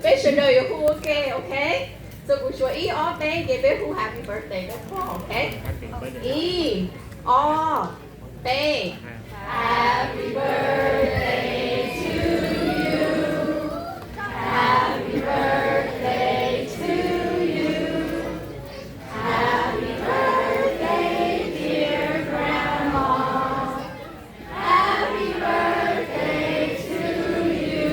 Peb sawv daws yuav hu ua ke, ok? Txog kuv suav ib ob peb ces peb hu happy birthday rau koj, ok? Ib, ob, peb. Happy birthday to you. Happy birthday to you. Happy birthday, dear grandma. Happy birthday to you.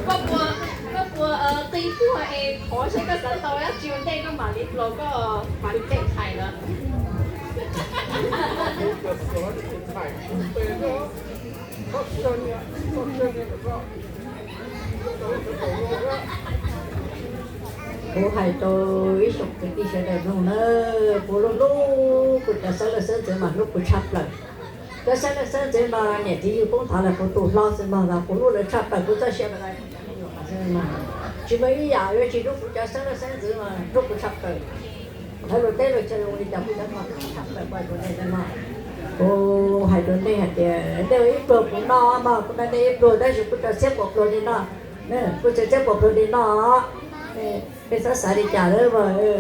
Koj puas, koj puas qi puag es qhov saib koj xav tau dab tsi ua ntej koj mam li los, koj mam li cheem hais lawm. Kuv hais rau ib tsoom kwv tij sawv daws mloog na, kuv hlub hlub kuv cov xeeb leej xeeb ntxwv mas hlub kuv tshaj plaws. Cov xeeb leej xeeb ntxwv mas niam txiv yug poob nthav lawm, kuv tus hlob xwb mas, mas kuv hlub lawv tshaj plaws, kuv txoj sia mas tsis muaj ib yam yuav tsis hlub kuv cov xeeb leej xeeb ntxwv mas hlub kuv tshaj plaws. Lawv luag teb luag chaw zoo li cas kuv cov no hlub tshaj plaws, kuv hais rau nej no. Kuv hais rau nej hais tias nej ua ib pluag kuv noj mas, kuv noj nej ib pluag tab sis kuv tso txhiab puas pluag li no, kuv tso txhiab puas pluag li no. Nej txhob xav li cas lawm,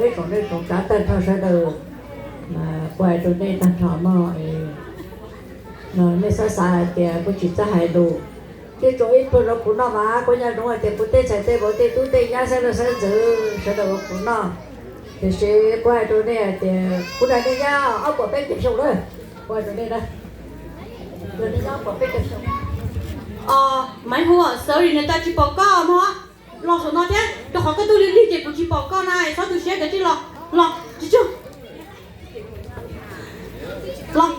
ib tsoom nej tsoom tsav tawg nrho sawv daws, kuv hais rau nej tag nrho no, nej txhob xav hais tias kuv tsis txawj hais lus. Ib tsoom ib pluag rau kuv noj mas kuv nco ntsoov hais tias kuv tej txhais tej vauv tej tub tej nyab xeeb leej xeeb ntxwv sawv daws ua kuv noj. Tiam sis kuv hais rau nej hais tias kuv nrog nej nyob ob puas peb caug xyoo lawm, kuv hais rau nej na, nrog nej nyob ob puas peb caug xyoo. Maiv Hu, sorry, nws tau tsis pom koj mog. Los saum no thiab, rau qhov koj tuaj lig lig ces kuv tsis pom koj na, txhob tu siab, kav tsij los, los tsis tsuag. Los.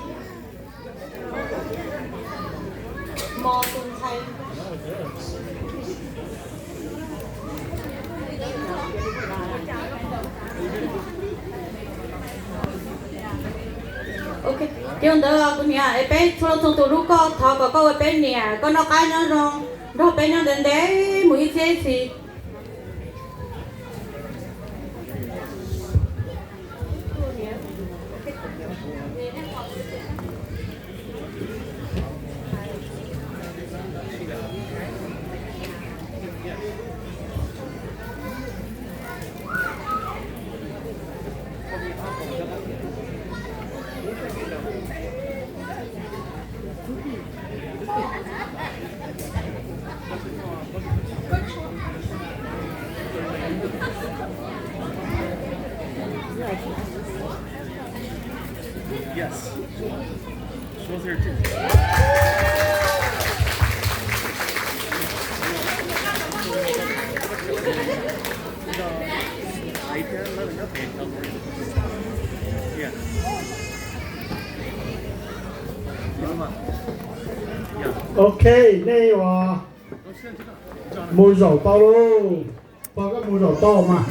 Ces ua ntawd kuv niam es peb txhua leej txhua tus hlub koj, thov kom koj ua peb niam, koj noj qab nyob zoo, nrog peb nyob ntev ntev mus ib txhiab ib txhis. Yes. She was here too. Right there, eleven, okay, California. Yeah. Ok, nej ua mus zaum tau lauj. Pog koj mus zaum tau mas.